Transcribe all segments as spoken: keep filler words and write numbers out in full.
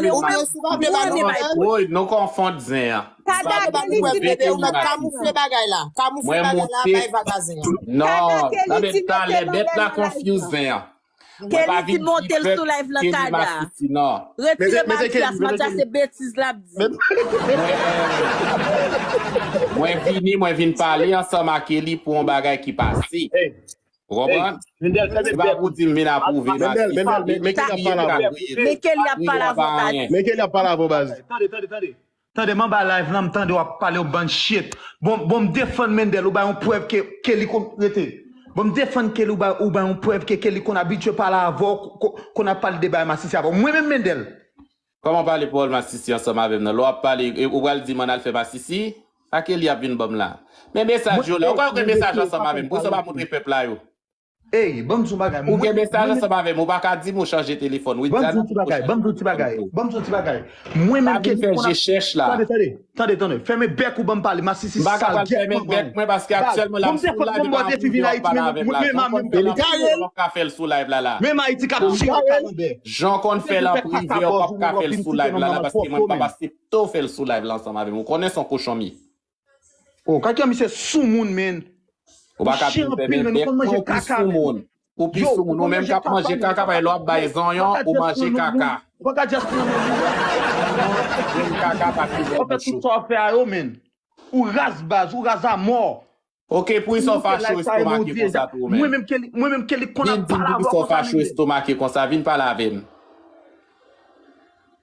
Ou menm, si w pa vle ba nou nouvèl. Woy, nou konfonn zen an. Kada Kelly di mete manti. Kamoufle bagay la. Kamoufle bagay la, bay vag a zen an. Non, sa vle di talè bèt la konfyouze zen an. Kelly di monte l sou live lan, kada. Retire Mathias, Mathias se betiz l ap di. Mwen vini, mwen vin pale ansanm ak Kelly pou yon bagay ki pase. Ou konprann? Se pa pou di m vin apwouve Mathias. Men Kelly ap pale avè w, baz. Men Kelly ap pale avè w, baz. Tande, tande, tande. Tande, m anba live lan, m tande w ap pale yon bann shit. Bon, bon, m defann Mendel, ou bay yon prèv ke Kelly konn rete. Bon, m defann Kelly, ou bay, ou bay yon prèv ke Kelly konn abitye pale avè w, ko-, konn ap pale de bagay masisi avè w. Mwen menm Mendel. Kòman pale pawòl masisi ansanm avè m nan? Lè w ap pale, e, ou pral di m ann al fè masisi? Sa Kelly ap vin ban m la? Men mesaj yo la. Ou kwè ou gen mesaj ansanm avè m? Poukisa w pa montre pèp la yo? Ey, ban m di w bagay. Ou gen mesaj ansanm avè m, ou pa ka di m ou chanje telefòn. Wi, ban m di w ti bagay, ban m di w ti bagay, ban m di w ti bagay. Mwen menm Kelly konn ap fè je chèch la. Tande, tande, tande, tande. Fèmen bèk ou ban m pale, masisi sal gèt mwen. M pa kapab fèmen bèk mwen paske aktyèlman l ap sou live, li pa anvi vin ap pale avè m la. Jan w konn fè l an prive, w p ap ka fè l sou live la la. Menm Ayiti k ap tire kalanbè. Jan w konn fè l an prive, w p ap ka fè l sou live la la paske mwen m p ap aksepte w fè l sou live la ansanm avè m. Ou konnen se yon kochon m ye. Oh, kaka misye soumoun, men. Ou pa ka vin fèmen bèk mwen, ou pi soumoun. Ou pi soumoun, ou menm k ap manje kaka, paske lè w ap bay zonyon, ou manje kaka. Ou pa ka just pran nan men. Menm kaka pa fini bouch ou. Ou fè tout sa w ap fè a yo, men. Ou raz baz, ou raz a mò. Ok, poukisa w fache w estomake konsa tou, men? Mwen menm Kelly, mwen menm Kelly konn ap pale avè w konsa, men. Vin di m poukisa w fache w estomake konsa, vin pale avè m.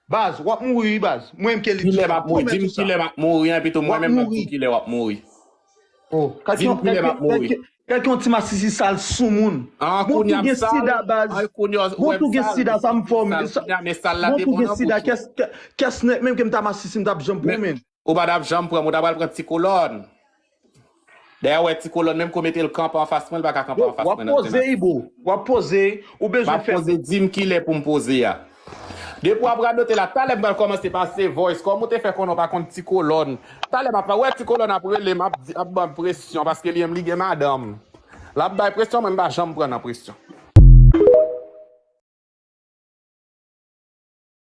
Baz, w ap mouri wi baz. Mwen menm Kelly di sa. Kilè m ap mouri? Di m kilè m ap mouri an, epi tou mwen menm m ap di w kilè w ap mouri. Di m kilè m ap mouri. Kèk yon ti masisi sal soumoun. An, kounye a m sal. An, kounye a ou wè m sal. Bon, tou gen sida, sa m fò. Bon, tou gen sida, kès, kès nèt, menm ke m ta masisi, m t ap janm pran men. Ou pa t ap janm pran m, ou ta pral pran ti kolòn. Dayè, ou wè ti kolòn, menm ke w mete l kanpe anfas mwen, li pa ka kanpe anfas mwen nan sèn. W ap poze, Ibo. W ap poze, ou bezwen fè. M ap poze, di m kilè pou m poze a. Depi w ap radote la, talè m pral kòmanse pase voice, kòm ou te fè konnen w pa konn ti kolòn. Talè m ap wè ti kolòn ap rele m, ap di, ap ban m presyon, paske li menm li gen madanm. L ap bay presyon, mwen m pa janm pran nan presyon.